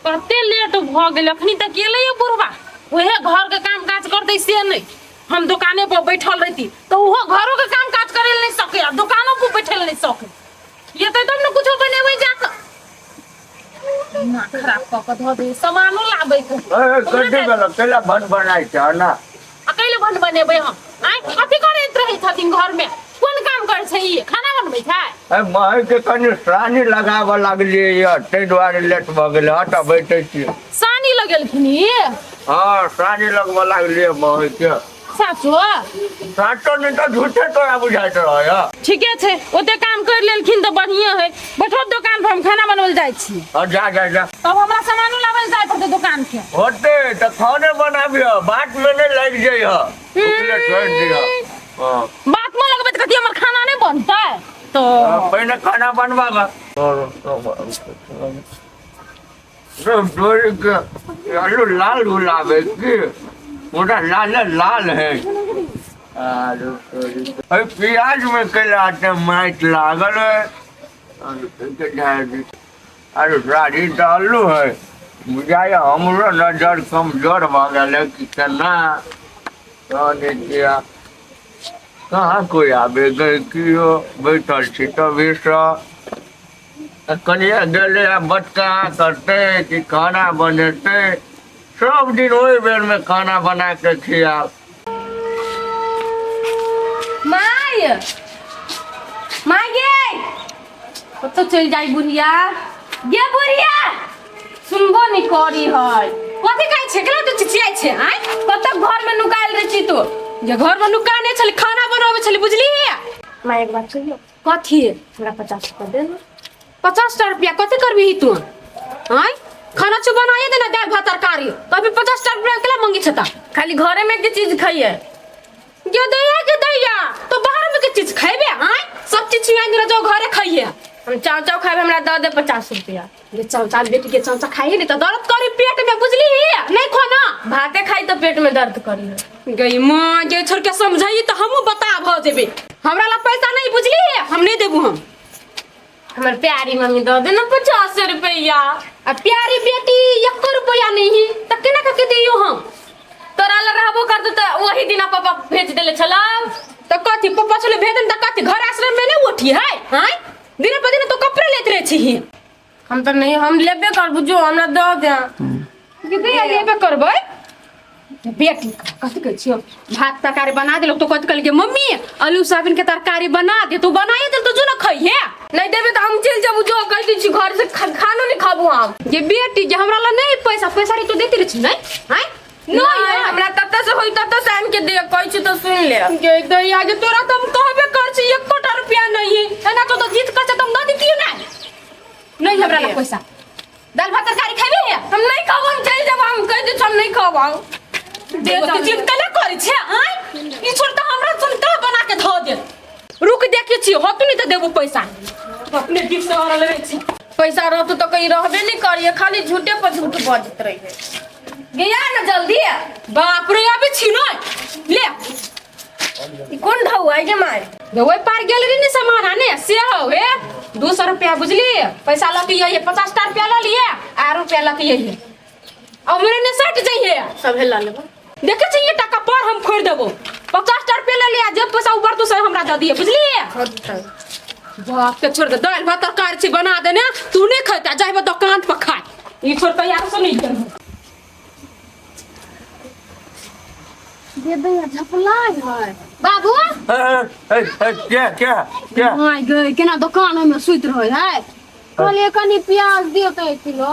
कते लेट भऽ गेल अखनी तक एलै बुढ़बा उहे घर के काम काज करतै से नहि हम दोकाने पर बैठल रहती तऽ ओहो घरो के काम काज करे नहीं सके आ दोकानो पर बैठल नहीं सके एतै तब ने कुछो बनेबै जाकऽ दिमाग खराब कऽ कऽ धऽ दे सामानो लाबै के ए, कथी भेल कैला भन बनाइ छै ना आ कैले भन बनेबै हम आँय कथी करैत रहै छथिन घरमे कोन काम करै छै ई खाना बनबै छै ए महै के कनि सानी लगाबऽ लागलियै यऽ ताहि दुआरे लेट भऽ गेलै हट बैठै छी सानी लगेलखिन ई हँ सानी लगबऽ लागलियै महै के सासु सातो नहि तऽ झूठे तोरा बुझाइत रहै ठीके छै ओते काम कर लेलखिन तऽ बढ़िए है बैठो दोकान पर हम खाना बनबै लए जाइ छी हँ जा जा जा तब हमरा सामानो लाबै लए जाय पड़तै दोकान के होते तऽ खाने बनाबिह बाट मे नहि लागि जइह भुखले छोड़ि दिह हँ बात में लगबै तऽ कथी हमर खाना नहि बनतै तऽ पहिने खाना बनबा के आलू लाल गुलाब है की पूरा लाल लाल है आलू तोरी के। अरे प्याज में कैला ते माटि लागल है आलू के ढाल दी। आलू साड़ी तऽ आलू है बुझाइए हमरो नजर कमजोर भऽ गेल है कि केना तहन किया कहाँ कोइ आबे गए कियो बैठल छी तभीसँ कनिया गेलै आ बटका करतै कि खाना बनेतै सब दिन ओहि बेरमे खाना बना के खियाब माय माय गे कतऽ चलि जाइ बुढ़िया गे बुढ़िया सुनबो नहि करी है कथी कहै छै केना तू चिचियाइ छै आँय कतऽ घरमे नुकायल रहै छी तू जे घरमे नुका नहि छलै खाना बनाबै छलै बुझलिही माय एक बात कहियौ कथी हमरा 50 रुपया दे ना। 50 टा रुपया कथी करबही तू आँय खाना चु बनाइए देना दालि भात तरकारी तभी 50 टा रुपया केला मंगी छता खाली घरे में के चीज खाइए गे दैया गे दैया तो बाहर में के चीज खैबे आँय सब चीज छिया निरा जो घरे खाइए हम चाव चाव खाए हमरा दे दे 50 रुपया गे चाव बेटी के चाव खाइए नहीं तो दर्द करी पेट में बुझली नहीं खाना भाते खाई तो पेट में दर्द करी है गई माँ गे छोड़ के समझाई तो हमहूँ बता भ जेबे हमरा ला पैसा नहीं बुझली हम नहीं देबू हम हमर प्यारी मम्मी दे दे ना 50 रुपया आ प्यारी बेटी एको रुपया नहीं है त केना के दियो हम तोरा ला रहबो करतो त वही दिना पापा भेज देले छला त कथी पप्पा छले भेज देन त कथी घर आश्रम में नहीं उठी है आय दिन पर दिन तो कपड़े लेत रहे छी हम तो नहीं हम लेबे करबू जो हमरा दे दे दीदी लेबे करबै बेटी कथी कहै छियो भात तरकारी बना देलक तो कथी कहलकै मम्मी आलू सोयाबीन के तरकारी बना दे तू बनाइए देल तो जो ना खइहे नहीं देबे तो हम चल जाबू जो कह दै छी घर से खानो नहीं खाबू हम ये बेटी जे हमरा ला नहीं पैसा पैसा रे तो देते रहे छी नहीं आय नहीं हमरा तत्ते से होई तत्ते से आन के दे कहै छी तो सुन ले गे दैया जे तोरा तो हम कहबे कर छी एकोटा रुपया नहीं है एना तो तो जीत कर से तुम दऽ दितियो ना नहीं हमरा ला पैसा दाल भात तरकारी खेबे है हम नहीं खाबू हम चल जाबू हम कह दै छी हम नहीं खाबू दे तो जिद कला करै छे आय ई छोड़ त हमरा सुन का बना के धो दे रुक देखे छी होतु नहीं त देबू पैसा अपने दिल से और लेबे छी पैसा रहतौ तो कहीं रहबे नहीं करिए खाली झूठे पर झूठ बजत रहिए गया ना जल्दी बाप रे अबे छी न ले ई कोन ढौ आई गे माय ओहि पार गेल रही ने सामान आने से हो हे 200 रुपया बुझली पैसा लऽ के ये 50 टा रुपया लऽ लिए आ रुपया लऽ के ये और मेरे ने सट जाइए सब लऽ लेबो देखे छी ये टका पर हम फोड़ देबो 50 टा रुपया लऽ लिया जब पैसा ऊपर तो से हमरा दऽ दिए बुझलिए बाप के छोड़ दे दालि भात तरकारी छी बना देने तू नहीं खैता जाइबे दुकान पर खाए ई छोड़ तैयार से नहीं करबो दे दे झपलाय है बाबू ए, ए, ए, क्या क्या क्या my गई केना दुकान में सुति रहे है कहलिए कनी प्याज दियो तो एक किलो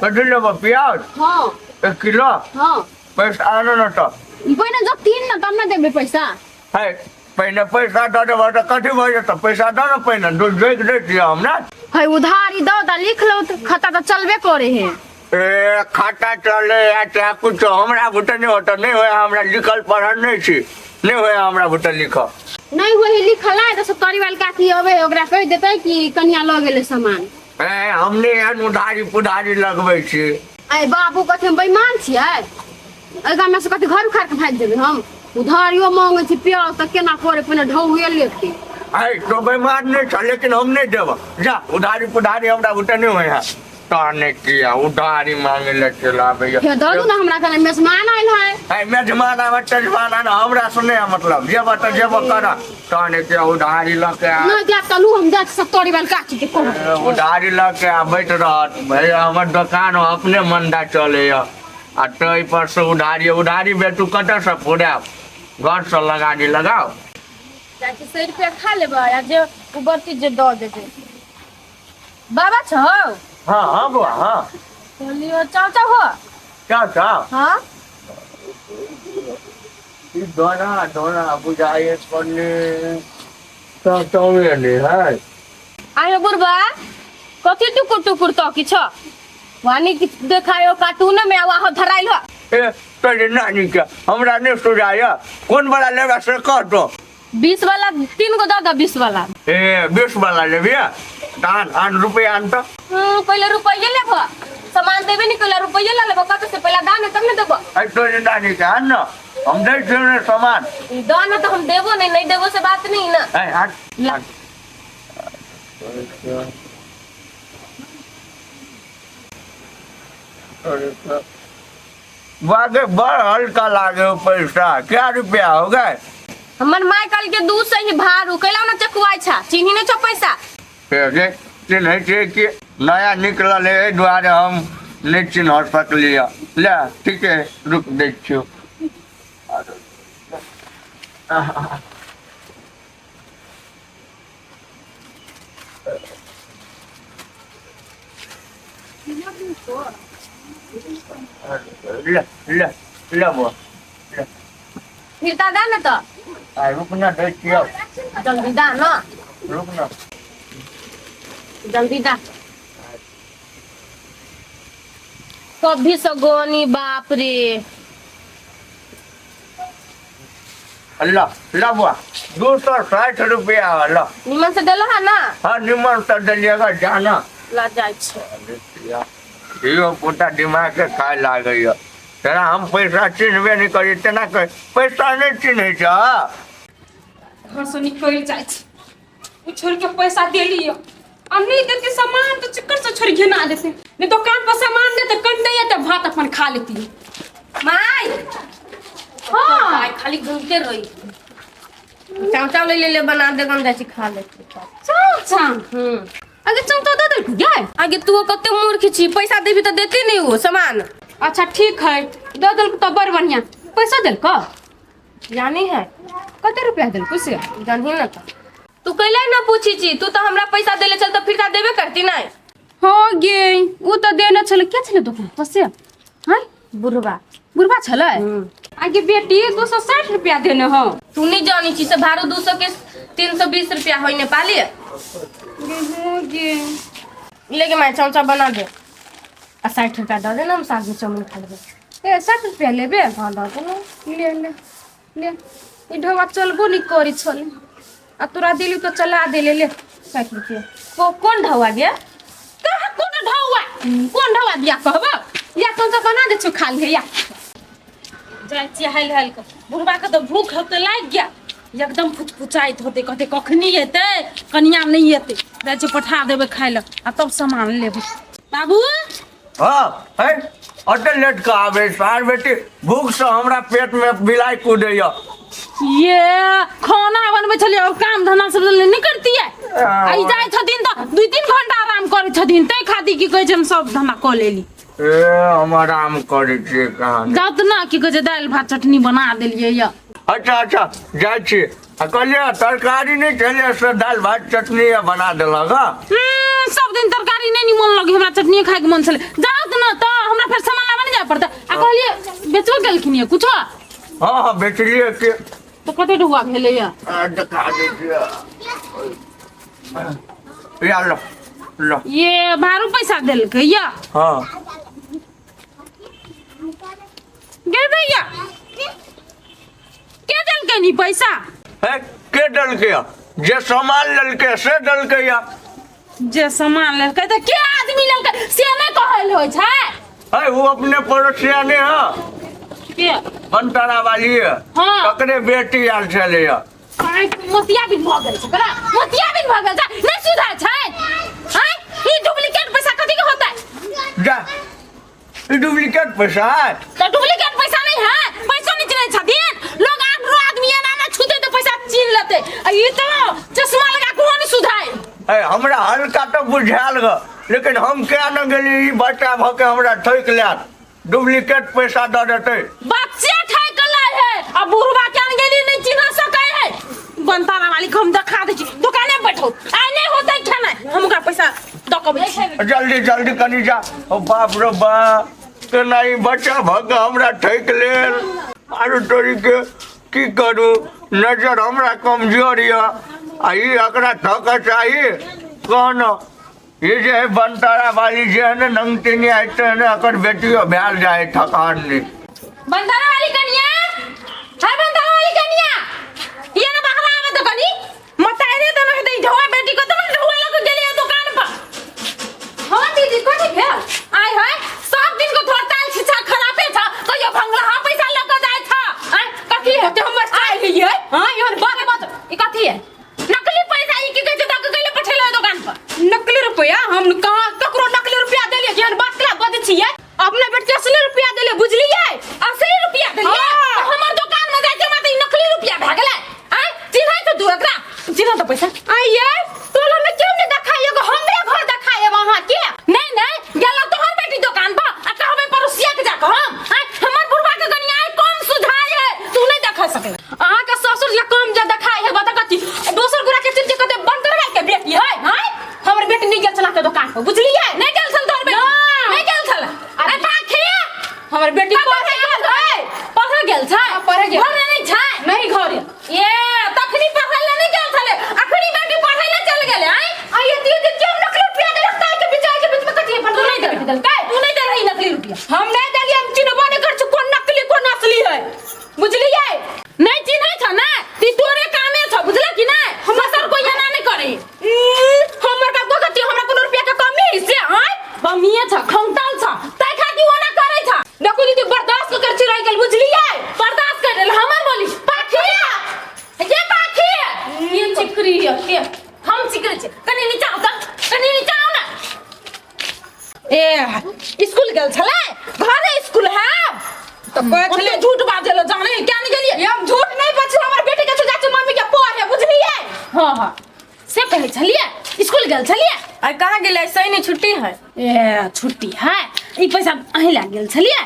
कथी लेबो प्याज हाँ एक किलो हाँ पैसा आनो न तऽ पहिने जब तीन ना तब ना देबै पैसा है पहिने पैसा दऽ देबह तऽ कथी भऽ जेतौ पैसा दऽ ने पहिने दूध जोकि दै छियै हम ने है उधारी दो तऽ लिख लो तऽ खाता तऽ चलबे करे है ए खाता चले या चाहे कुछो हमरा बुते नहि होतऽ नहि होय हमरा लिखल पढ़ल नहि छी नहि होय हमरा बुते लिखल नहीं होई लिखल है तऽ सतरी वाली काकी अबे है, ओकरा कहि देतै कि कनिया लऽ गेलै सामान ए हम नहि एहन उधारी पुधारी लगबै छी अरे बाबू कथी हम बेईमान छियै एहि गाममे से कथी घर उखाड़ के भागि जेबै हम उधारियो मांगे छी प्याज तऽ केना करे पहिने ढौए लेतै अरे तो बेमार नहि छ लेकिन हम नहि देबऽ जा उधारी पुधारी हमरा बुते नहि होय है तहने किया उधारी मांगे ले चल आबैया। फेर दऽ दू ने हमरा, कने मेजमान आयल है। है मेजमान आबै तेजमान आबै, हमरा से नहि है मतलब, जेबऽ तऽ जेबऽ करऽ। तहने किया उधारी लऽ के आ। नहि देब तऽ लू, हम जाइ छी सत्तरी वाली काकी के कहब। उधारी लऽ के आबैत रहत भैया, हमर दोकान अपने मंदा चलैया आ ताहि पर से उधारी उधारी बेटू कतऽसँ पुरायब? घरसँ लगा दी लगाउ। जाइ छी 100 रुपया खा लेबै आ जे उबरती जे दऽ देबै। बाबा छौ? हाँ हाँ बौआ, हाँ। कहलियो चाव चाव हो। चाव चाव? हाँ। ई दोना दोना बुझाइए पन्ने चाव चावे नहीं है। आयो बुढ़बा, कथी टुकुर टुकुर तो किछ वानी कि देखायो कार्टून में आवा हो धराइल हो। ए तोरे नानी के हमरा नहीं सुझाय, कोन वाला लेबा से कह तो। 20 वाला 3 गो दऽ दऽ, 20 वाला। ए 20 वाला लेबी? आन आन रुपया आन तो। पहिले रुपये लेबो, सामान देबे नहीं कैला, रुपये ला लेबो कत से? पहला दान तब ने देबो। अरे तोरे नानी के आन ना, हम दै छियौ ने सामान। दान तो हम देबो नहीं, नहीं देबो से बात नहीं ना। ए आन। ला। बागे बड़ हल्का लागे पैसा, क्या रुपया हो गए? हमर माय कहल के 200 ही भारू कैला ना चकुआई छा, चिन्ही ने छो पैसा। हे चिन्है छियै कि नया निकलल है, एहि दुआरे हम नहि चिन्ह सकलियै। ले ठीक है, रुक दै छियौ। ले ले ले बो ले। फिरता दा ना तो। आ रुक ना, दै छियौ। जल्दी दा ना। रुक ना। जल्दी दा। कभी सगोनी बाप रे। अल्लाह ला बुआ, 260 रुपया अल्लाह। निमन से देलो है ना? हाँ निमन से देलिएगा, जाना। ला जाइ छी। इहो पोता दिमाग के खाय लागैया। तेना हम पैसा चिन्हबे नहि करी, तेना कह पैसा नहि चिन्है छ। घर से निकल जाइ छी, ओ छोड़ के पैसा देली आ नहीं देती सामान तो चिक्कर से छोड़ घिना देते, नहीं दुकान पर सामान देते कन दे भात अपन खा लेती। माय हाँ माय खाली घूमते रही, चाव चाव ले ले बना दे, गम जाइ छी खा लेती। चाव चाव? आगे चाव तो दे देलकू गै? आगे तू कते मूर्ख छी, पैसा देबी तऽ देती नहीं वो सामान। अच्छा ठीक है, दे देलकू तो बड़ बढ़िया। पैसा देलको? जानी है। कते रुपया देलकू से? जानही ना तो तू कैला ना पूछी छी, तू तो हमरा पैसा देले चल तो फिर ता देबे करती नहीं। हो गे, उ तो देने छले। के छले दुकान पर से? हां बुढ़वा। बुढ़वा छले? आगे बेटी 260 रुपया देने हो। तू नहीं जानी छी से भाड़ो 200 के 320 रुपया होई नेपाली। हो गे लेके मैं चमचा बना दे आ 60 रुपया दे देना, हम साग में चाउमीन खा लेबे। ए 60 रुपया लेबे? हाँ दे देना। ले ले ले, ई ढोवा चलबो नहीं करी छले आ तोरा दिली तो चला दे। ले ले 60 रुपया। कौन ढौआ गया? कहाँ कौन ढौआ, कौन ढौआ दिया कहबो या चमचा बना दे छु खा ले। या जाइ छियै हाल हाल के, बुढ़बा के तऽ भूख होते लागि गया, एकदम फुचफुचाइत होते, कहते कखनी एतै कनिया, नहीं एतै। जाइ छियै पठा देबै खाय लए आ तब सामान लेबै। बाबू। हाँ है अते लेट के आबे सार बेटी, भूख से हमरा पेट में बिलाई कूदैया। ये खाना बनबै छलियै और काम धंधा सब नहीं करतियै। आ ई जाइ छथिन तऽ 2-3 घंटा आराम करै छथिन, तै खातिर की कहै छै हम सब धंधा कऽ लेली। ए हम आराम करै छियै कहाँ? जाउ तऽ ना की कहै छै दालि भात चटनी बना देलियै यऽ। अच्छा अच्छा जाइ छी। आ कहलियै तरकारी नहि छलै से दालि भात चटनी बना देलक। हँ सब दिन तरकारी नहीं निमन लगे हमरा, चटनी खाए के मन छलै। जाउ तऽ ना तऽ हमरा फेर सामान लाबऽ नहीं जाय पड़तै। आ कहलियै बेचबो केलखिन यऽ कुछो? हाँ हाँ बेचलियै के। तऽ कते ढुआ भेलै यऽ? देखा दै छियै। या लो लो। ये भारू पैसा देलकै यऽ? हाँ। गे भैया के देलकै नी पैसा? है के देलकै? जे सामान लेलकै से देलकै। जे सामान लेलकै तऽ के आदमी लेलकै से नहि कहल होइ छै। है वो अपने पड़ोसिया ने है के बनतारा वाली है। हाँ। तकरे बेटी आयल छलै। मोतियाबिन भऽ गेल छै ओकरा, मोतियाबिन भऽ गेल छै, नहि सुधर छै। आँय ई डुप्लीकेट पैसा कथी के होतै? जा ई डुप्लीकेट पैसा है। तो डुप्लीकेट पैसा नहीं है, पैसा नहीं चिन्है छथिन लोग। आंधरो आदमी एना ना छूते तो पैसा चिन्ह लेते, आ ई तो चश्मा लगा के नहीं सुधाय। ए हमरा हल्का तो बुझायल ग, लेकिन हम क्या न गेली ई बच्चा भ के हमरा ठोक लेत, डुप्लीकेट पैसा दऽ देतै। बच्चे ठैक लै है आ बुढ़वा के आन गेली नहीं चिन्ह सकै है। बनतारा वाली के हम देखा दै छी, दुकाने पर बैठो आइ नहीं होतै खेनाइ, हम ओकरा पैसा दऽ के अबै छी। जल्दी जल्दी कनी जा। ओ बाप रे बा, केना ई बच्चा भऽ के हमरा ठकि लेल। आरो तोरी के की करू, नजर हमरा कमजोर यऽ आ ई एकरा ठकऽ चाही कोन। ई जे है बनतारा वाली जे है ने नंगटिनी आइ है ने, एकर बेटियो भेल जाइ है ठकान नहीं। बनतारा वाली कनिया है, बनतारा वाली कनिया ये ना बाहर आवे तो कनी मतारे तो नहीं दे ढोआ बेटी को तो ढोआ लग गेली है दुकान पर। हां दीदी कथी भेल? आय है सब दिन को थोड़ा ताल छिछा खराबे छ, कहियो भंगला हां पैसा लग के जाय छ। आय कथी है ते हमर आय है? हां इहन बात बात ई कथी है? नकली पैसा ई की कहै छै दक गेले पठेलो दुकान पर नकली रुपया हम कहाँ ककरो नकली रुपया देलियै? जेहन बात कला बजै छियै, अपना बेटी के असली रुपया देलियै, बुझलियै? असली रुपया देलियै? हाँ। तऽ हमर दुकान में जाइ छै माते ई नकली रुपया भए गेलै। आय चिन्है छ तू एकरा? चिन्ह तऽ पैसा। आइये टोला में क्यों नहीं देखाइ? एगो हमरे घर देखाइ अहाँ के। नहीं नहीं गेलो तोहर बेटी दुकान पर आ कहबै पड़ोसिया के जाके हम आय हमर बुढ़वा के कनिया आय कम सुझाय है, तू नहीं देखा सकले। अहाँ के ससुर जे कम जे देखाइ है बता कथी दोसर गोरा के चिन्ह के कते बंद करबै के बेटी है। हां हमर बेटी नहीं गेल छला के दुकान पर, बुझलियै? नहीं गेल छल तोहर बेटी? नहीं गेल छल। अरे पाखी हमर बेटी पढ़े गेल है, पढ़े गेल छै। हाँ, पढ़े गेल। घरे नहीं छै? नहीं घरे। ए तखनी पढ़े ले नहीं गेल छले, अखनी बेटी पढ़े ले चल गेले। आय आ ये दीदी क्यों नकली रुपया देलक ताई के बिचाई के बीच में कथी पर? तू नहीं दे देलकै, तू नहीं दे रही नकली रुपया। हम नहीं देलियै, हम चिन्हबो नहीं कर छी कोन नकली कोन असली है, बुझलियै? नहीं चिन्है छ ना ती तोरे कामे छ, बुझला कि नै? हमर सर कोई एना नहीं करे। हमर का कथी हमरा कोनो रुपया के कमी है से? आय बमिए छ, खंगताल छ, तै खातिर ओना करे छ। देखो दीदी बर्दाश्त कर छी रह गेल, बुझलियै? बर्दाश्त कर लेल हमर बोली पाखी ये पाखी ये चिकरी है के हम चिकरे छी। कनी नीचा आओ त, कनी नीचा आओ ना। ए स्कूल गेल छलै? घरे स्कूल है तो कहै ओते छलै झूठ बाजल जाने क्या नहीं गेलियै। ये हम झूठ नहीं बजै, हमर बेटी के जाय छै मम्मी के पढ़े, बुझलियै? हाँ हाँ से कहै छलियै स्कूल गेल छलियै। आइ कहाँ गेलै? सही नहीं छुट्टी है। ए छुट्टी है, ई पैसा अहीं लए गेल छलियै?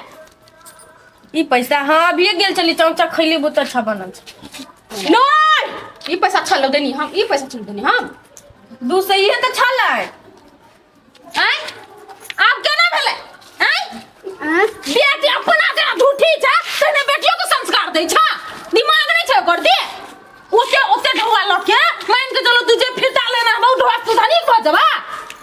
ई पैसा हाँ अभिये गेल छली, चमचा खैली बहुत अच्छा बनल छै। नहीं ई पैसा छल देनी हम, ई पैसा छल देनी हम 200 इहे तऽ छलै। आँय आब केना भेलै? आँय बेटी अपना जेना झूठी छै तने बेटियो के संस्कार दै छ, दिमाग नहीं छै ओकर दे ओते ओते ढौआ लऽ के मान के चलो तू जे फिरता लेना हबा उ ढौआ तू धनिक भऽ जेबा।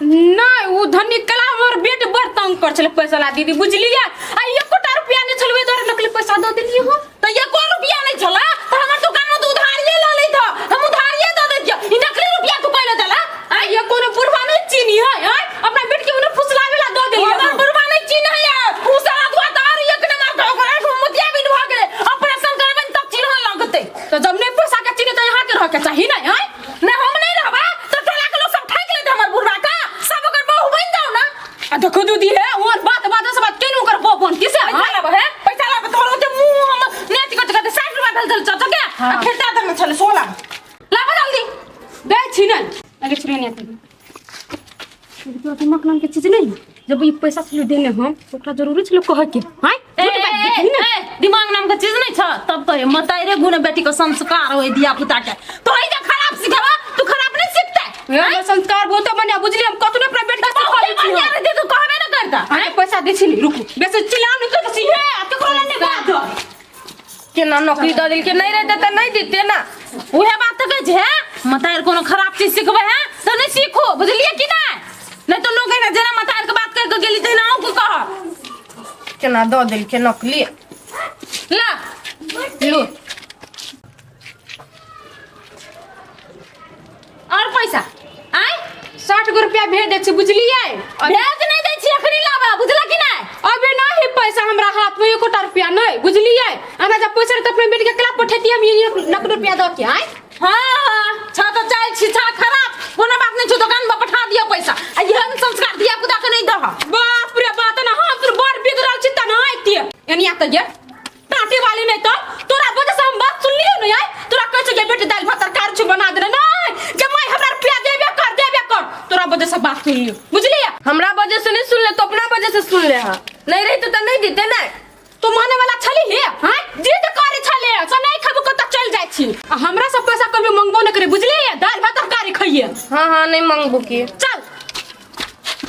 नहीं उ धनिक कला हमर बेट बड़ तंग कर छलै पैसा ला दीदी, बुझलियै? आ एकोटा रुपया नहीं छलै, ओहि दुआरे नकली पैसा दऽ देलियै हम। तऽ एको रुपया नहीं छला तऽ हमर दुकान में तऽ उधारिये लऽ लैत ह, हम उधारिये दऽ दैतियै, ई नकली रुपया तू कैले देला? आ ये कोनो बुढ़वा नहीं चीनी है? आय अपना बेट के ओने फुसलावे ला दऽ देलियै। हमर बुढ़वा नहीं चिन्है है, उ साला दुआ तऽ आर एक नंबर के ओकर आँख में मोतियाबिंद भऽ गेलै, ऑपरेशन करबनि तब चिन्हऽ लगतै। तऽ जब नहीं पैसा के चिन्ह तऽ यहाँ के रह के चाही नहीं? आय नहीं हम नहीं रहबै तऽ टोला के लोग सब ठकि लेतै हमर बुढ़वा के, सब ओकर बहू बनि जाउ ना। आ देखो दीदी है और बात बात से बात केनु ओकर बहू बन किसे? पैसा लाबऽ हे, पैसा लाबऽ, तोहर ओते मुँह हम नेट कट कट 60 रुपया भेल छल चचा के आ फिरता देने छलै 16, लाबऽ जल्दी। दै छी ने अगे छुरी नहीं आती तोरा दिमाग नाम के चीज नहीं, जब ई पैसा छलै देने हम ओकरा जरूरी छलै कहै के। हां ए, ए, दिमाग नाम के चीज नहीं छ तब कहे मताइरे गुण बेटी के संस्कार होय दिया पुता के, तो ई जे खराब सिखेबा तू खराब नहीं सिखते। हमर संस्कार बहुत बढ़िया, बुझलियै? हम कतनो अपना बेटा के सिखाबै छी बढ़िया रहते तू कहबे न करता। अरे पैसा दै छी, रुकू बेसी चिल्लाउ नहीं तो छी हे आ केकरो लए नहीं बात केना नौकरी दऽ देलकै, नहीं रहते तऽ नहीं देते ना। उहे बात तऽ कहै छै हे मताइर कोनो खराब चीज सिखबै है तऽ नहीं सीखो, बुझलियै कि नहीं? नहीं तो लोग एना जेना मताइर के बात कहि के गेली तहिना अहूँ के कहब। केना दऽ देलकै नौकरी। ला लू और पैसा आय 60 गो रुपया भेज दै छी, बुझलियै? भेज नहीं दै छी अखनी लाबा, बुझला कि नहीं? अबे नहीं पैसा हमरा हाथ में एकोटा रुपया नहीं, बुझलियै? हमरा जब पैसा रहतै अपने बेटी के क्लब पठेती हम ये नकद रुपया दऽ के। आय हाँ हाँ छा तो चाल छी छा खराब, कोनो बात नहीं छौ, दुकान पर पठा दिया पैसा आ एहन संस्कार दिया पुता के नहीं दह। बाप रे बाप। नहीं आता ये टाटी वाली नहीं तो तोरा वजह से हम बात सुनलियो नहीं आय तोरा कहै छै बेटे दाल भात तरकारी छै बना देने नहीं जमाई हमरा रुपया देबे कर देबे कर तोरा वजह से बात सुनलियो बुझलिए हमरा वजह से नहीं सुन ले तो अपना वजह से सुन ले हाँ नहीं रही तो नहीं देते ना तू माने वाला छली हे हां जिद करे छले से नहीं खेबो कत चल जाय छी आ हमरा सब पैसा कभी मंगबो नहीं करे बुझलिए दाल भात तरकारी खइए हाँ हाँ नहीं मंगबो की चल।